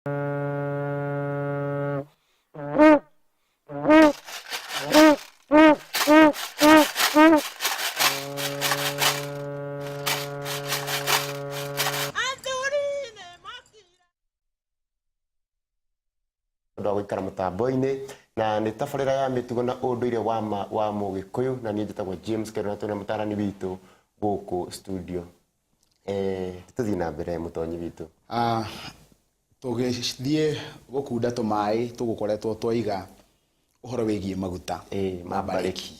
Ũndũ wa gũikara mũtambo-inĩ na nĩ tabarĩra ya mĩtugo na ũndũire wa ma wa mũgĩkũyũ, na niĩ njĩtagwo James Kerũ na twĩna mũtarani witũ gũkũ studio. Tũthiĩ na mbere, mũtonyi witũ. Ah, tũgĩthiĩ gũkunda tũmaĩ tũgũkoretwo twaiga ũhoro wĩgiĩ maguta ma mbarĩki.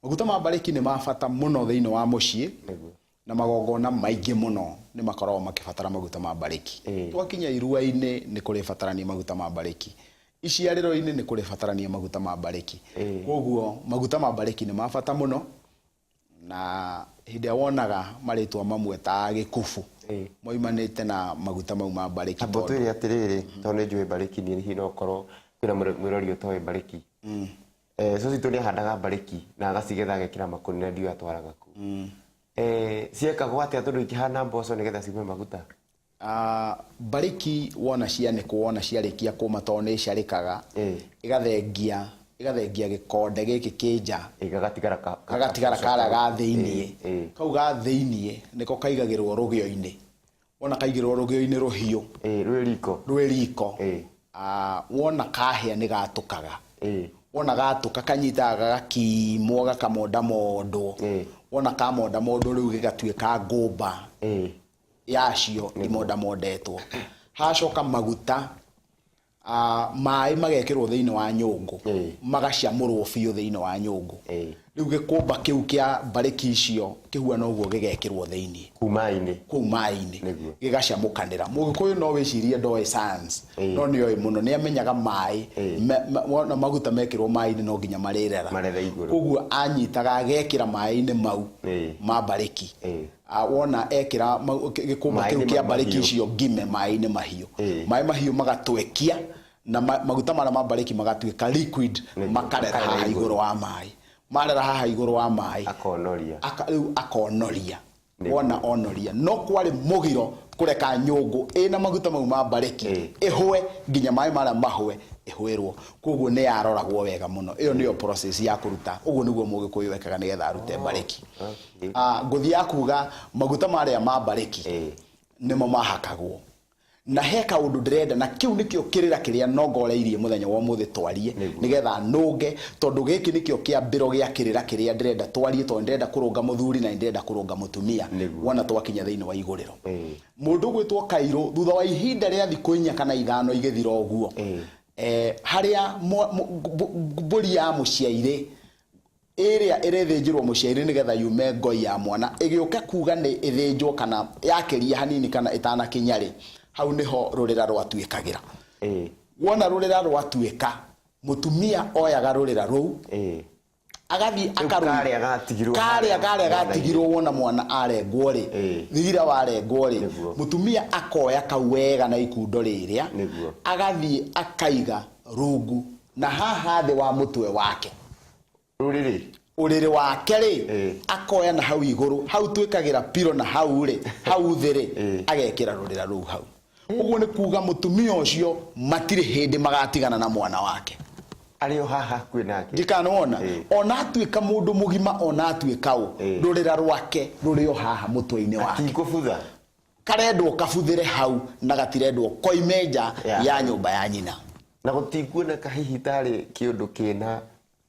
Maguta ma mbarĩki nĩ ma bata mũno thĩinĩ wa mũciĩ na magongona maingĩ mũno nĩ makoragwo makĩbatara maguta ma mbarĩki. Twakinya irua-inĩ nĩ kũrĩ batarania maguta ma mbarĩki, iciarĩro-inĩ nĩ kũrĩ batarania maguta ma mbarĩki. Koguo maguta ma mbarĩki nĩ ma bata mũno, na hĩndĩ ĩrĩa wonaga marĩtwa mamwe ta gĩkubu moimanĩte na maguta mau ma mbarĩki. Amba ũtwĩre atĩrĩrĩ, tondũ nĩ njũĩ mbarĩki niĩ hihi no ũkorwo kwĩna mwĩrori ũtoĩ mbarĩki. Cũcũ witũ nĩ ahandaga mbarĩki na agacigetha agekĩra makũnia na ndiũĩ atwaraga kũ. Ciekagwo atĩa tondũ ikĩhana mboco nĩgetha ciume maguta? Ah, mbarĩki wona cianĩkwo, wona ciarĩkia kũma, tondũ nĩ ĩcarĩkaga, ĩgathengia ĩgathengia gĩkonde gĩkĩ kĩ nja. Gagatigara gagatigara karĩa ga thĩiniĩ. Kau ga thĩiniĩ nĩko kaigagĩrwo rũgĩo-inĩ. Wona kaigĩrwo rũgĩo-inĩ rũhiũ. Rwĩ riko. Rwĩ riko. Ah, wona kahĩa nĩ gatũkaga. Wona gatũka kanyitaga gagakimwo gakamondamondwo. Wona kamondamondwo rĩu gĩgatuĩka ngũmba yacio imondamondetwo. Hacoka maguta, maĩ magekĩrwo thĩinĩ wa nyũngũ, magacamũrwo biũ thĩinĩ wa nyũngũ. Rĩu gĩkũmba kĩu kĩa mbarĩki icio kĩhuana ũguo gĩgekĩrwo thĩinĩ. Kũu maĩ-inĩ. Kũu maĩ-inĩ. Gĩgacamũkanĩra. Mũgĩkũyũ no wĩcirie ndoĩ science, no nĩ oĩ mũno. Nĩ amenyaga maĩ, wona maguta mekĩrwo maĩ-inĩ no nginya marĩrera. Marere igũrũ. Koguo anyitaga agekĩra maĩ-inĩ mau ma mbarĩki. Wona ekĩra gĩkũmba Maĩ kĩu nĩ kĩa mau mbarĩki mahiũ. Icio ngime maĩ-inĩ mahiũ. Maĩ mahiũ magatwekia na maguta marĩa ma mbarĩki magatuĩka liquid. Makarera makarera haha igũrũ. Igũrũ wa maĩ. Marera haha igũrũ wa maĩ. Akonoria. Rĩu akonoria. Wona onoria, no kwarĩ mũgiro kũreka nyũngũ ĩna maguta mau ma mbarĩki ĩhũe nginya maĩ marĩa mahũe ĩhũĩrwo. Koguo nĩ yaroragwo wega mũno. Ĩyo nĩyo process ya kũruta. Ũguo nĩguo mũgĩkũyũ ekaga nĩgetha arute mbarĩki. Ah, ngũthiĩ ya kuga maguta marĩa ma mbarĩki nĩmo mahakagwo. Na he kaũndũ ndĩrenda, na kĩu nĩkĩo kĩrĩra kĩrĩa nongoreirie mũthenya wa ũmũthĩ twarie, nĩgetha nũnge, tondũ gĩkĩ nĩkĩo kĩambĩro gĩa kĩrĩra kĩrĩa ndĩrenda twarie, tondũ ndĩrenda kũrũnga mũthuri na nĩndĩrenda kũrũnga mũtumia wona twakinya thĩinĩ wa igũrĩro. Mũndũ ũgwĩtwo Kairũ, thutha wa ihinda rĩa thikũ 4 kana 5 igĩthira ũguo, harĩa mbũri ya mũciairĩ ĩrĩa ĩrĩthĩnjĩrwo mũciairĩ nĩgetha yume ngoi ya mwana ĩgĩũke kuga nĩ ĩthĩnjwo kana yakĩria hanini kana ĩtanakinya rĩ, hau nĩho rũrĩra rwatuĩkagĩra. Wona rũrĩra rwatuĩka, mũtumia oyaga rũrĩra rũu agathiĩ Rĩu akarũi karĩa gatigirwo karĩa harĩa karĩa mwena-inĩ. Gatigirwo wona mwana arengwo rĩ, thigira warengwo rĩ, mũtumia akoya kau wega na ikundo rĩrĩa, agathiĩ akaiga rungu na haha thĩ wa mũtwe wake. Rũrĩrĩ. Ũrĩrĩ wake rĩ, akoya na hau igũrũ, hau twĩkagĩra piro na hau rĩ, hau thĩ rĩ, agekĩra rũrĩra rũu hau. Ũguo nĩ kuga mũtumia ũcio matirĩ hĩndĩ magatigana na mwana wake. Arĩ o haha hakuhĩ nake. Ndikanona ona atuĩka mũndũ mũgima, ona atuĩka ũ, rũrĩra rwake rũrĩ o haha mũtwe-inĩ wake. Atikũbutha. Karendwo kabuthĩre hau na gatirendwo koime nja ya nyũmba ya nyina. Na gũtikuoneka hihi tarĩ kĩũndũ kĩna.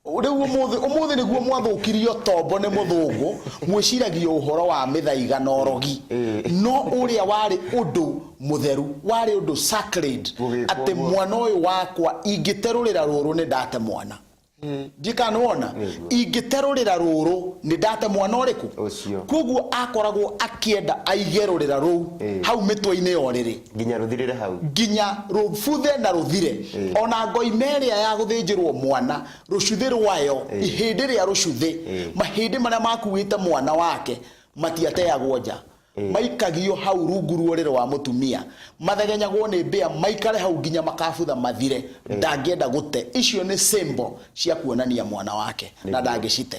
Rĩu ũmũthĩ, ũmũthĩ nĩguo mwathũkirio tombo nĩ mũthũngũ, mwĩciragia ũhoro wa mĩthaiga na ũrogi. No ũrĩa warĩ ũndũ mũtheru, warĩ ũndũ sacred, Gũgĩkwo atĩ ũguo. Mwana ũyũ wakwa ingĩterũrĩra rũrũ nĩ ndate mwana. Ndiũĩ kana nĩwona? Ingĩterũrĩra rũrũ nĩ ndate mwana ũrĩkũ? Ũcio. Koguo akoragwo akĩenda aige rũrĩra rũu hau mĩtwe-inĩ ya ũrĩrĩ. Nginya rũthirĩre hau. Nginya rũbuthe na rũthire. Ona ngoima ĩrĩa ya gũthĩnjĩrwo mwana, rũcuthĩ rwayo, ihĩndĩ rĩa rũcuthĩ, mahĩndĩ marĩa makuĩte mwana wake matiateagwo nja. Maikagio hau rungu rwa ũrĩrĩ wa mũtumia, mathegenyagwo nĩ mbĩa maikare hau nginya makabutha mathire. Ndangĩenda gũte. Icio nĩ symbol cia kuonania mwana wake na ndangĩcite.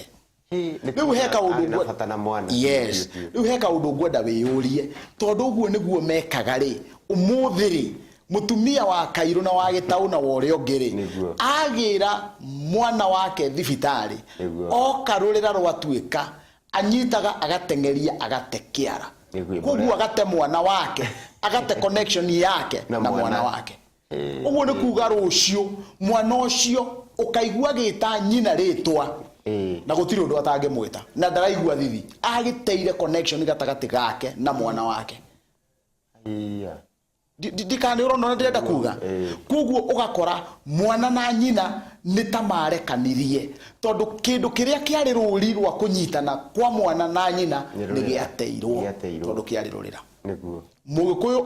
Nĩ Rĩu he kuona kaũndũ arĩ na bata na mwana. Yes. Biũ, biũ. Rĩu he kaũndũ ngwenda wĩyũrie, tondũ ũguo nĩguo mekaga rĩ, ũmũthĩ rĩ, Mutumia wa Kairũ na wa Gĩtaũ na wa ũrĩa ũngĩ rĩ, agĩra mwana wake thibitarĩ, oka rũrĩra rwatuĩka, anyitaga agateng'eria agate kĩara. Koguo agate mwana wake, agate connection yake na mwana wake. Ũguo nĩ kuga rũciũ mwana ũcio ũkaigua agĩta nyina rĩtwa na gũtirĩ ũndũ atangĩmwĩta na ndaraigua thithi, agĩteire connection gatagatĩ gake na mwana wake. Ndikana ũrona ũrĩa ndĩrenda kuga. Koguo ũgakora mwana na nyina nĩ ta marekanirie, tondũ kĩndũ kĩrĩa kĩarĩ rũri rwa kũnyitana kwa mwana na nyina nĩ gĩateirwo, tondũ kĩarĩ rũrĩra. Mũgĩkũyũ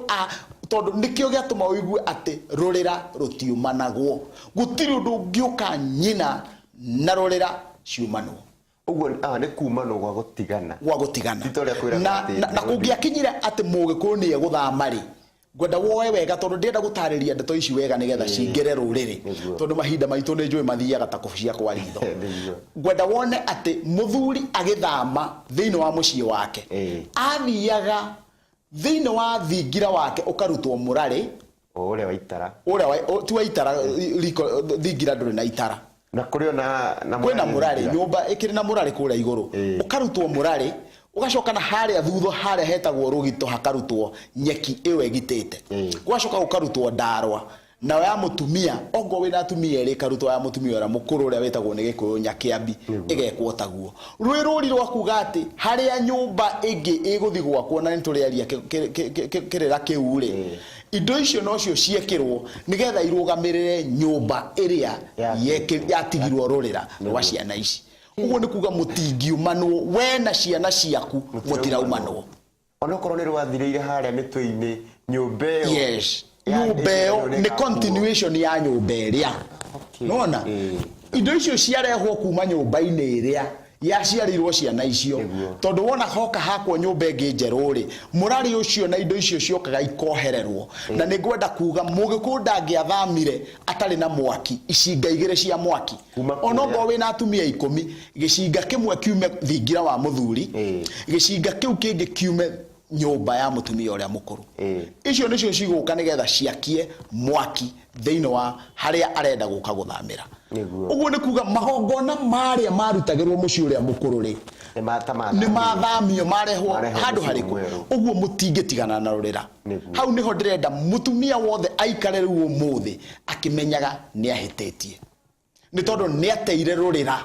tondũ nĩkĩo gĩatũma ũigue atĩ rũrĩra rũtiumanagwo. Gũtirĩ ũndũ ũngĩũka nyina na rũrĩra ciumanwo. Ũguo nĩ kumanwo gwa gũtigana. Gwa gũtigana. Na kũngĩakinyire atĩ mũgĩkũyũ nĩ egũthama rĩ, ngwenda woe wega tondũ ndĩrenda gũtarĩria ndeto ici wega nĩgetha cingĩre rũrĩrĩ, tondũ mahinda maitũ nĩ njũĩ mathiaga ta kũbia kwa ritho. Ngwenda wone atĩ mũthuri agĩthama thĩinĩ wa mũciĩ wake, athiaga thĩinĩ wa thingira wake ũkarutwo mũrarĩ. Ũrĩa wa itara. Ũrĩa ti wa itara, riko thingira ndũrĩ na itara. Na kũrĩ ona na kwĩna mũrarĩ, nyũmba ĩkĩrĩ na mũrarĩ kũrĩa igũrũ. Ũkarutwo mũrarĩ, ũgacoka na harĩa thutha harĩa hetagwo rũgito hakarutwo nyeki ĩyo ĩgitĩte. Gũgacoka gũkarutwo ndarwa. Nayo ya mũtumia, ongorwo wĩna atumia erĩ, ĩkarutwo ya mũtumia ũrĩa mũkũrũ ũrĩa wĩtagwo nĩ Gĩkũyũ Nyakĩambi, ĩgekwo taguo. Rwĩ rũri rwa kuga atĩ harĩa nyũmba ĩngĩ ĩgũthiĩ gwakwo, na nĩ tũrĩaria kĩrĩra kĩu rĩ, indo icio nocio ciekĩrwo nĩgetha irũgamĩrĩre nyũmba ĩrĩa yatigirwo rũrĩra rwa ciana ici. Ũguo nĩ kuga mũtingiumanwo, we na ciana ciaku mũtiraumanwo. Onokorwo nĩ rwathirĩire harĩa mĩtwe-inĩ, nyũmba ĩyo. Yes. Nyũmba ĩyo nĩ continuation ya nyũmba ĩrĩa. Nona indo icio ciarehwo kuma nyũmba-inĩ ĩrĩa yaciarĩirwo ciana icio, tondũ wona hoka hakwo nyũmba ĩngĩ njerũ rĩ, mũrarĩ ũcio na indo icio ciokaga ikohererwo. Na nĩ ngwenda kuga mũgĩkũyũ ndangĩathamire atarĩ na mwaki, icinga igĩrĩ cia mwaki. Onokorwo wĩna atumia 10, gĩcinga kĩmwe kiume thingira wa mũthuri, gĩcinga kĩu kĩngĩ kiume nyũmba ya mũtumia ũrĩa mũkũrũ. Icio nĩcio cigũka nĩgetha ciakie mwaki thĩinĩ wa harĩa arenda gũka gũthamĩra. Ũguo nĩ kuga magongona marĩa marutagĩrwo mũciĩ ũrĩa mũkũrũ rĩ, nĩ mathamio marehwo handũ harĩkũ. Ũguo mũtingĩtigana na rũrĩra. Hau nĩho ndĩrenda mũtumia wothe aikare rĩu ũmũthĩ akĩmenyaga nĩ ahĩtĩtie, nĩ tondũ nĩ ateire rũrĩra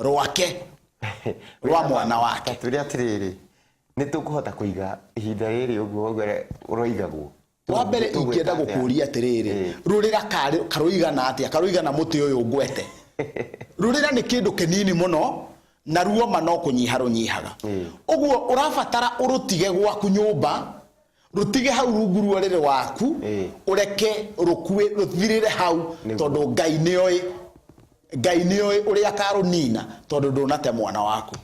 rwake rwa mwana wake. Twĩre atĩrĩrĩ, nĩ tũkũhota kũiga ihinda rĩrĩ ũguo ũroigagwo? Wa mbere ingĩenda gũkũria atĩrĩrĩ, rũrĩra karũigana atĩa? Karũigana mũtĩ ũyũ ngwete. Rũrĩra nĩ kĩndũ kĩnini mũno, na ruoma no kũnyiha rũnyihaga. Ũguo ũrabatara ũrũtige gwaku nyũmba, rũtige hau rungu rwa ũrĩrĩ waku, ũreke rũkue rũthirĩre hau, tondũ Ngai nĩoĩ, Ngai nĩoĩ ũrĩa akarũnina, tondũ ndũnate mwana waku.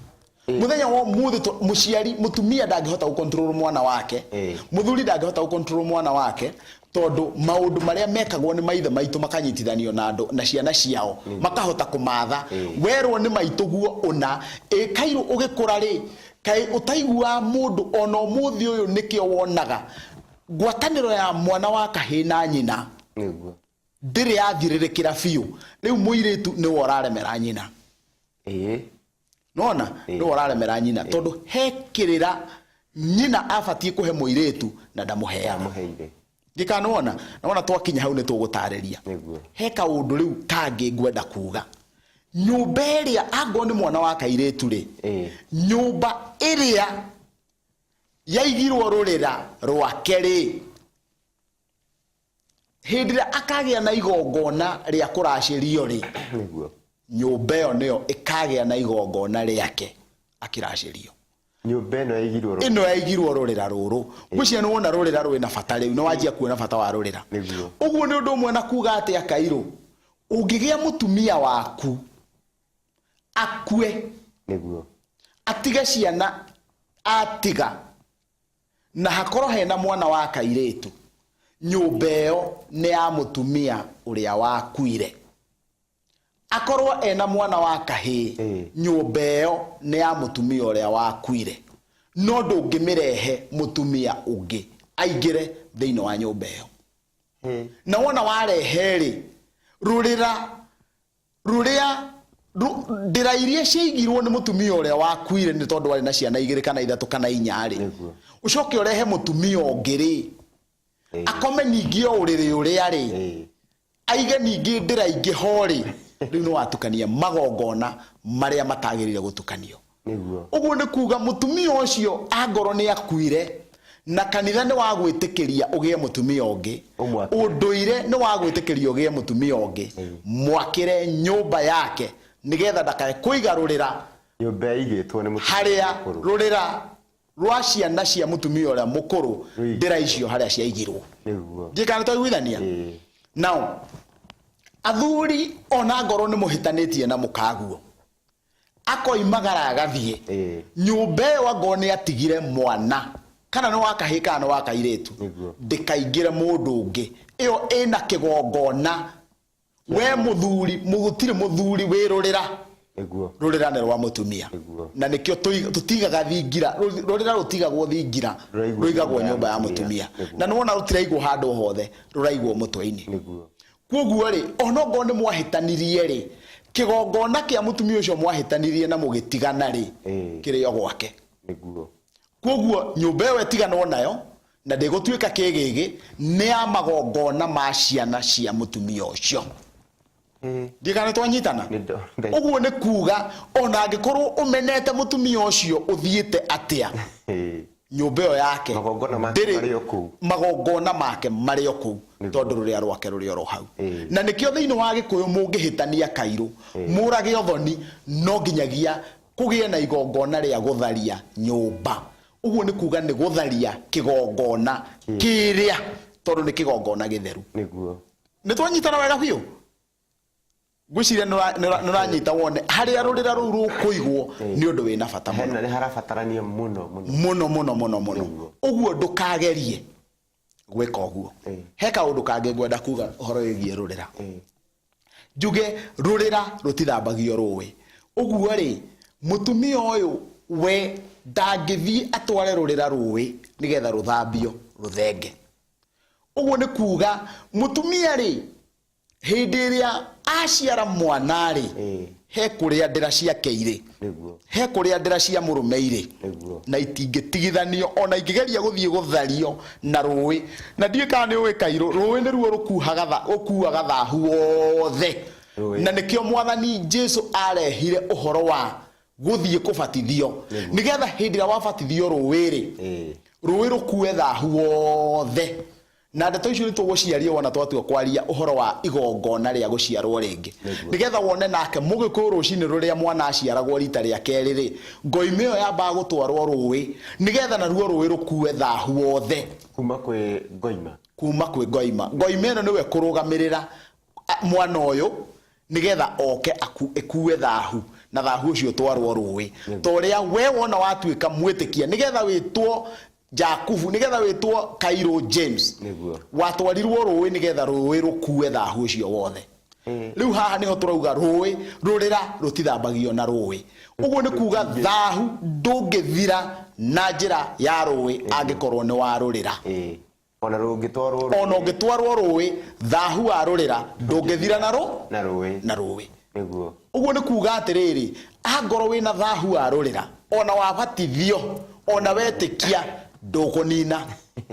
Mũthenya wa ũmũthĩ mũciari mũtumia ndangĩhota gũcontrol mwana wake, mũthuri ndangĩhota gũcontrol mwana wake, tondũ maũndũ marĩa mekagwo nĩ maithe maitũ makanyitithanio na andũ na ciana ciao, makahota kũmatha. Werwo nĩ maitũ guo ũna, ĩ kairũ ũgĩkũra rĩ, kaĩ ũtaiguaga mũndũ ona ũmũthĩ ũyũ? Nĩkĩo wonaga ngwatanĩro ya mwana wa kahĩĩ na nyina ndĩrĩ yathirĩrĩkĩra biũ. Rĩu mũirĩtu nĩwe ũraremera nyina. Nona nĩwe ũraremera nyina, tondũ he kĩrĩra nyina abatiĩ kũhe mũirĩtu na ndamũheaga. Ndikanona na wona twakinya hau nĩ tũgũtarĩria. He kaũndũ rĩu kangĩ ngwenda kuga. Nyũmba ĩrĩa angorwo nĩ mwana wa kairĩtu rĩ, nyũmba ĩrĩa yaigirwo rũrĩra rwake rĩ, hĩndĩ ĩrĩa akagĩa na igongona rĩa kũracĩrio rĩ, nyũmba ĩyo nĩyo ĩkagĩa na igongona rĩake akĩracĩrio. Nyũmba ĩno yaigirwo ĩno yaigirwo rũrĩra rũrũ. Ngwĩciria nĩ wona rũrĩra rwĩna bata rĩu, nĩ wanjia kuona bata wa rũrĩra. Ũguo nĩ ũndũ ũmwe na kuga atĩ akairũ, ũngĩgĩa mũtumia waku akue, atige ciana atiga, na hakorwo hena mwana wa kairĩtu, nyũmba ĩyo nĩ ya mũtumia ũrĩa wakuire. Akorwo ena mwana wa kahĩĩ, nyũmba ĩyo nĩ ya mũtumia ũrĩa wakuire. No ndũngĩmĩrehe mũtumia ũngĩ aingĩre thĩinĩ wa nyũmba ĩyo. Na wona warehe rĩ, rũrĩra rũrĩa ndĩra iria ciaigirwo nĩ mũtumia ũrĩa wakuire nĩ tondũ warĩ na ciana igĩrĩ kana ithatũ kana inya rĩ, ũcoke ũrehe mũtumia ũngĩ rĩ, akome ningĩ o ũrĩrĩ ũrĩa rĩ, aige ningĩ ndĩra ingĩ ho rĩ, rĩu nĩ watukania magongona marĩa matagĩrĩire gũtukanio. Ũguo nĩ kuga mũtumia ũcio angorwo nĩ akuire na kanitha nĩ wagwĩtĩkĩria ũgĩe mũtumia ũngĩ, ũndũire nĩ wagwĩtĩkĩria ũgĩe mũtumia ũngĩ, mwakĩre nyũmba yake nĩgetha ndakae kũiga rũrĩra nyũmba ĩigĩtwo nĩ mũtumia harĩa rũrĩra rwa ciana cia mũtumia ũrĩa mũkũrũ, ndĩra icio harĩa ciaigirwo. Ndiĩ kana twaiguithania. Nao athuri, ona ngorwo nĩ mũhĩtanĩtie na mũkaguo, akoimagara agathiĩ nyũmba ĩyo, angorwo nĩ atigire mwana kana nĩ wakahĩ kana nĩ wakairĩtu, ndĩkaingĩre mũndũ ũngĩ. Ĩyo ĩna kĩgongona. We mũthuri, gũtirĩ mũthuri wĩ rũrĩra. Rũrĩra nĩ rwa mũtumia. Na nĩkĩo tũtigaga thingira. Rũrĩra rũtigagwo thingira, rũigagwo nyũmba ya mũtumia. Na nĩwona rũtiraigwo handũ hothe, rũraigwo mũtwe-inĩ. Koguo rĩ, onokorwo nĩ mwahĩtanirie rĩ, kĩgongona kĩa mũtumia ũcio mwahĩtanirie na mũgĩtigana rĩ, kĩrĩ o gwake. Koguo nyũmba ĩyo ĩtiganwo nayo na ndĩgũtuĩka kĩgĩgĩ, nĩ ya magongona ma ciana cia mũtumia ũcio. Ndiĩ kana twanyitana. Ũguo nĩ kuga ona angĩkorwo ũmenete mũtumia ũcio ũthiĩte atĩa, nyũmba ĩyo yake Magongona make marĩ o kũu. Magongona make marĩ o kũu, tondũ rũrĩa rwake rũrĩ oro hau. Na nĩkĩo thĩinĩ wa Gĩkũyũ mũngĩhĩtania kairũ, mũrage ũthoni, no nginyagia kũgĩe na igongona rĩa gũtharia nyũmba. Ũguo nĩ kuga nĩ gũtharia kĩgongona kĩrĩa, tondũ nĩ kĩgongona gĩtheru. Nĩ twanyitana wega biũ. Ngwĩciria nĩ ũranyita wone harĩa rũrĩra rũu rũkũigwo nĩ ũndũ wĩna bata mũno. Hena nĩ harabatarania mũno mũno. Mũno mũno mũno mũno. Ũguo ndũkagerie gwĩka ũguo. He kaũndũ kangĩ ngwenda kuga ũhoro wĩgiĩ rũrĩra. Njuge rũrĩra rũtithambagio rũĩ. Ũguo rĩ, mũtumia ũyũ we ndangĩthiĩ atware rũrĩra rũĩ nĩgetha rũthambio rũthenge. Ũguo nĩ kuga mũtumia rĩ, hĩndĩ ĩrĩa aciara mwana rĩ, he kũrĩa ndĩra ciake irĩ, he kũrĩa ndĩra cia mũrũme irĩ, na itingĩtigithanio ona ingĩgeria gũthiĩ gũthario na rũĩ. Na ndiũĩ kana nĩ ũĩ kairũ, rũĩ nĩruo rũkuaga thahu wothe. Na nĩkĩo Mwathani Jesu arehire ũhoro wa gũthiĩ kũbatithio, nĩgetha hĩndĩ ĩrĩa wabatithio rũĩ rĩ, rũĩ rũkue thahu wothe. Na ndeto icio nĩ tũgũciaria wona twatua kwaria ũhoro wa igongona rĩa gũciarwo rĩngĩ, nĩgetha wone nake Mũgĩkũyũ rũcinĩ rũrĩa mwana aciaragwo rita rĩa kerĩ rĩ, ngoima ĩyo yambaga gũtwarwo rũĩ nĩgetha naruo rũĩ rũkue thahu wothe. Kuma kwĩ ngoima. Kuma kwĩ ngoima. Ngoima ĩno nĩwe kũrũgamĩrĩra mwana ũyũ nĩgetha oke ĩkue thahu, na thahu ũcio ũtwarwo rũĩ, ta ũrĩa we wona watuĩka mwĩtĩkia, nĩgetha wĩtwo Jakubu, nĩgetha wĩtwo Kairũ James, watwarirwo rũĩ nĩgetha rũĩ rũkue thahu ũcio wothe. Rĩu haha nĩho tũrauga rũĩ, rũrĩra rũtithambagio na rũĩ. Ũguo nĩ kuga thahu ndũngĩthira na njĩra ya rũĩ angĩkorwo nĩ wa rũrĩra. Ona rũngĩtwarwo Ona ũngĩtwarwo rũĩ, thahu wa rũrĩra ndũngĩthira na rũ na rũĩ. Na rũĩ. Ũguo nĩ kuga atĩrĩrĩ, angorwo wĩna thahu wa rũrĩra, ona wabatithio, ona wetĩkia, ndũkũnina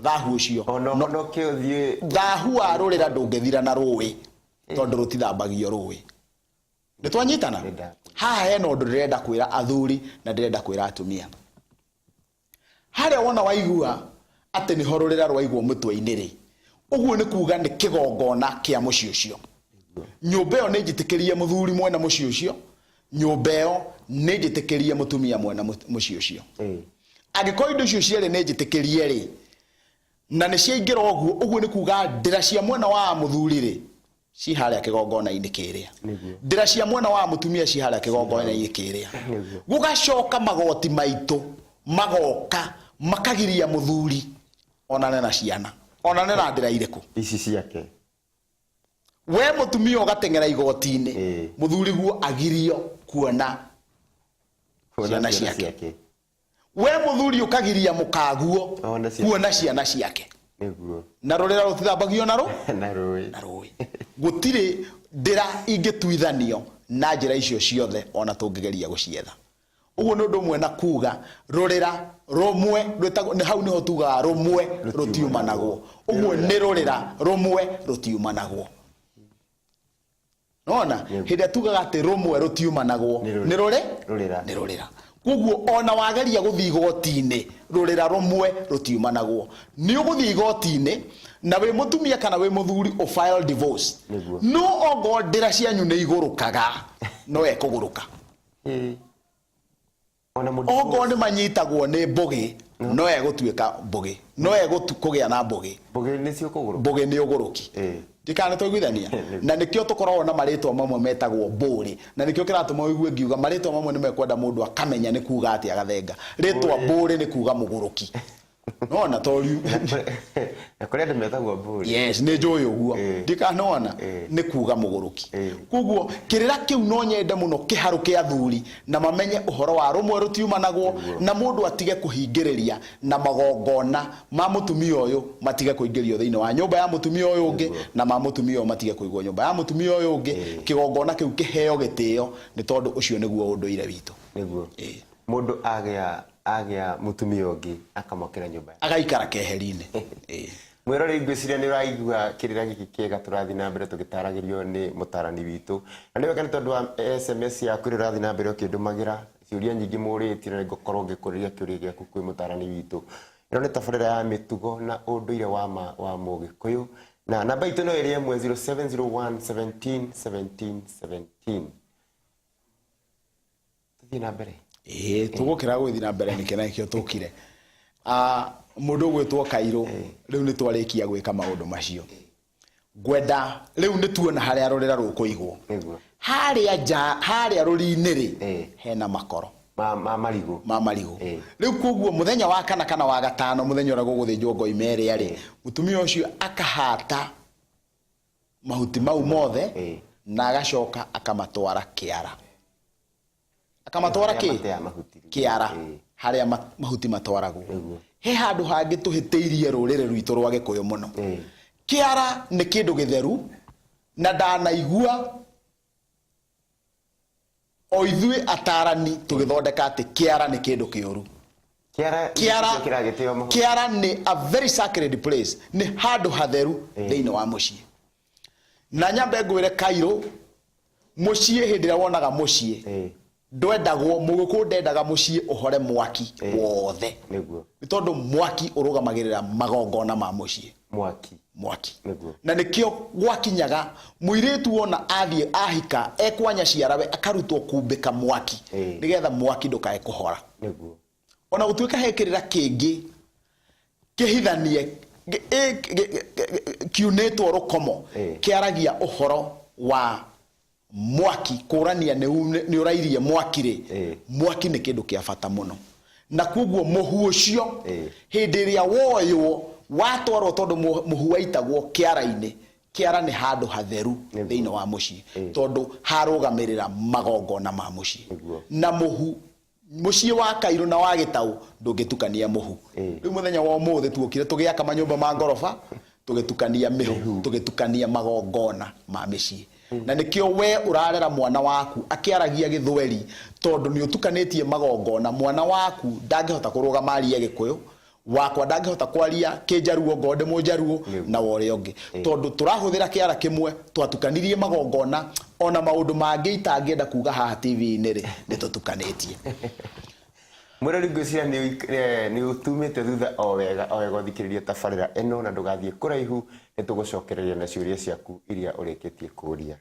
thahu ũcio. Ona ũhonoke ũthiĩ Thahu wa rũrĩra ndũngĩthira na rũĩ, tondũ rũtithambagio rũĩ. Nĩ twanyitana? Haha hena ũndũ ndĩrenda kwĩra athuri na ndĩrenda kwĩra atumia. Harĩa wona waigua atĩ nĩho rũrĩra rwaigwo mũtwe-inĩ rĩ, ũguo nĩ kuga nĩ kĩgongona kĩa mũciĩ ũcio. Nyũmba ĩyo nĩ njĩtĩkĩrie mũthuri mwena mũciĩ ũcio, nyũmba ĩyo nĩ njĩtĩkĩrie mũtumia mwena mũciĩ ũcio. Angĩkorwo indo icio cierĩ nĩ njĩtĩkĩrie rĩ, na nĩ ciaingĩra ũguo, ũguo nĩ kuga ndĩra cia mwena wa mũthuri rĩ, ci harĩa kĩgongona-inĩ kĩrĩa, ndĩra cia mwena wa mũtumia ci harĩa kĩgongona-inĩ kĩrĩa. Gũgacoka magoti maitũ magoka makagiria mũthuri onane na ciana, onane na ndĩra irĩkũ? Ici ciake. We mũtumia ũgateng'era igoti-inĩ, mũthuri guo agirio kuona kuona ciana ciake. We mũthuri ũkagiria mũkaguo One ciana. Kuona ciana ciake. Nĩguo. Na rũrĩra rũtithambagio na rũ Na rũĩ. Na rũĩ. Gũtirĩ ndĩra ingĩtuithanio na njĩra icio ciothe ona tũngĩgeria gũcietha. Ũguo nĩ ũndũ ũmwe na kuga rũrĩra rũmwe rwĩtagwo nĩ hau nĩho tugaga rũmwe rũtiumanagwo. Ũguo nĩ rũrĩra rũmwe rũtiumanagwo. Nona hĩndĩ ĩrĩa tugaga atĩ rũmwe rũtiumanagwo nĩ rũrĩ Rũrĩra. Nĩ rũrĩra. Koguo ona wageria gũthiĩ igoti-inĩ, rũrĩra rũmwe rũtiumanagwo. Nĩ ũgũthiĩ igoti-inĩ na wĩ mũtumia kana wĩ mũthuri ũ file divorce. Nĩguo. No ongorwo ndĩra cianyu nĩ igũrũkaga, no ekũgũrũka. Ĩĩ. Ona mũndũ Ongorwo nĩ manyitagwo nĩ mbũgĩ, no egũtuĩka mbũgĩ, no egũkũgĩa na mbũgĩ. Mbũgĩ nĩcio kũgũrũka. Mbũgĩ nĩ ũgũrũki. Ndikana nĩ twaiguithania. Na nĩkĩo tũkoragwo na marĩtwa mamwe metagwo mbũrĩ, na nĩkĩo kĩratũma ũigue ngiuga marĩtwa mamwe nĩ mekwenda mũndũ akamenya nĩ kuga atĩa. Gathenga, rĩtwa mbũrĩ nĩ kuga mũgũrũki. Nona to riu Na kũrĩ andũ metagwo mbũri. Yes, nĩ njũĩ ũguo. Ndikanona nĩ kuga mũgũrũki. Koguo kĩrĩra kĩu no nyende mũno kĩharũke athuri na mamenye ũhoro wa rũmwe rũtiumanagwo, na mũndũ atige kũhingĩrĩria na magongona ma mũtumia ũyũ matige kũingĩrio thĩinĩ wa nyũmba ya mũtumia ũyũ ũngĩ, na ma mũtumia ũyũ matige kũigwo nyũmba ya mũtumia ũyũ ũngĩ. Kĩgongona kĩu kĩheo gĩtĩo nĩ tondũ ũcio nĩguo ũndũire witũ. Nĩguo. Mũndũ agĩa agĩa mũtumia ũngĩ akamwakĩra nyũmba. Agaikara keheri-inĩ. Ĩĩ. Mwĩroreri, ngwĩciria nĩ ũraigua kĩrĩra gĩkĩ kĩega tũrathiĩ na mbere tũgĩtaragĩrio nĩ mũtarani witũ. Na nĩ wega nĩ tondũ wa SMS yaku ĩrĩa ũrathiĩ na mbere ũkĩndũmagĩra, ciũria nyingĩ mũrĩtie na nĩngũkorwo ngĩkũrĩria kĩũria gĩaku kwĩ mũtarani witũ. Ĩno nĩ tabarĩra ya mĩtugo na ũndũire wa ma wa Mũgĩkũyũ. Na namba itũ no ĩrĩa ĩmwe 0701 17 17 17. Tũthiĩ na mbere. Ĩĩ, tũgũkĩra gũgĩthiĩ na mbere nĩkĩ na nĩkĩo tũkire. Ah, mũndũ ũgwĩtwo Kairũ, rĩu nĩ twarĩkia gwĩka maũndũ macio. Ngwenda rĩu nĩ tuona harĩa rũrĩra rũkũigwo. Harĩa nja, harĩa rũri-inĩ rĩ, hena makoro. Ma, ma marigũ. Ma marigũ. Rĩu koguo mũthenya wa kana kana wa gatano, mũthenya ũrĩa gũgũthĩnjwo ngoima ĩrĩa rĩ, mũtumia ũcio akahata mahuti mau mothe na agacoka akamatwara kĩara. Akamatwara Harĩa kĩ? mateaga mahuti. Kĩara. Harĩa mahuti matwaragwo. He handũ hangĩ tũhĩtĩirie rũrĩrĩ rwitũ rwa Gĩkũyũ mũno. Kĩara nĩ kĩndũ gĩtheru na ndanaigua o ithuĩ atarani tũgĩthondeka atĩ kĩara nĩ kĩndũ kĩũru. Kĩara Kĩara nĩkĩo kĩragĩtĩo mahuti. Kĩara nĩ a very sacred place, nĩ handũ hatheru thĩinĩ wa mũciĩ. Na nyambe ngwĩre Kairũ, mũciĩ hĩndĩ ĩrĩa wonaga mũciĩ ndwendagwo, mũgĩkũyũ ndendaga mũciĩ ũhore mwaki wothe. Nĩguo. Nĩ tondũ mwaki ũrũgamagĩrĩra magongona ma mũciĩ. Mwaki. Mwaki. Nĩguo. Na nĩkĩo gwakinyaga mũirĩtu wona athiĩ ahika ekwa nyaciarawe akarutwo kumbĩka mwaki nĩgetha mwaki ndũkae kũhora. Nĩguo. Ona gũtuĩka he kĩrĩra kĩngĩ kĩhithanie kiunĩtwo rũkomo kĩaragia ũhoro wa mwaki kũrania nĩ ũrairie mwaki rĩ, mwaki nĩ kĩndũ kĩa bata mũno. Na koguo mũhu ũcio hĩndĩ ĩrĩa woywo watwarwo, tondũ mũhu waitagwo kĩara-inĩ, kĩara nĩ handũ hatheru thĩinĩ wa mũciĩ tondũ harũgamĩrĩra magongona ma mũciĩ. Na mũhu mũciĩ wa Kairũ na wa Gĩtaũ ndũngĩtukania mũhu. Rĩu mũthenya wa ũmũthĩ tuokire tũgĩaka manyũmba ma ngoroba, tũgĩtukania mĩhu, tũgĩtukania magongona ma mĩciĩ. Na nĩkĩo we ũrarera mwana waku akĩaragia gĩthweri, tondũ nĩ ũtukanĩtie magongona. Mwana waku ndangĩhota kũrũgama arie Gĩkũyũ, wakwa ndangĩhota kwaria Kĩnjaruo ngorwo ndĩ Mũnjaruo, na wa ũrĩa ũngĩ, tondũ tũrahũthĩra kĩara kĩmwe, twatukanirie magongona. Ona maũndũ mangĩ itangĩenda kuga haha TV-inĩ rĩ, nĩ tũtukanĩtie. Mwĩrori, ngwĩciria nĩ ũtumĩte thutha o wega o wega ũthikĩrĩrie tabarĩra ĩno, na ndũgathiĩ kũraihu, nĩ tũgũcokereria na ciũria ciaku iria ũrĩkĩtie kũũria.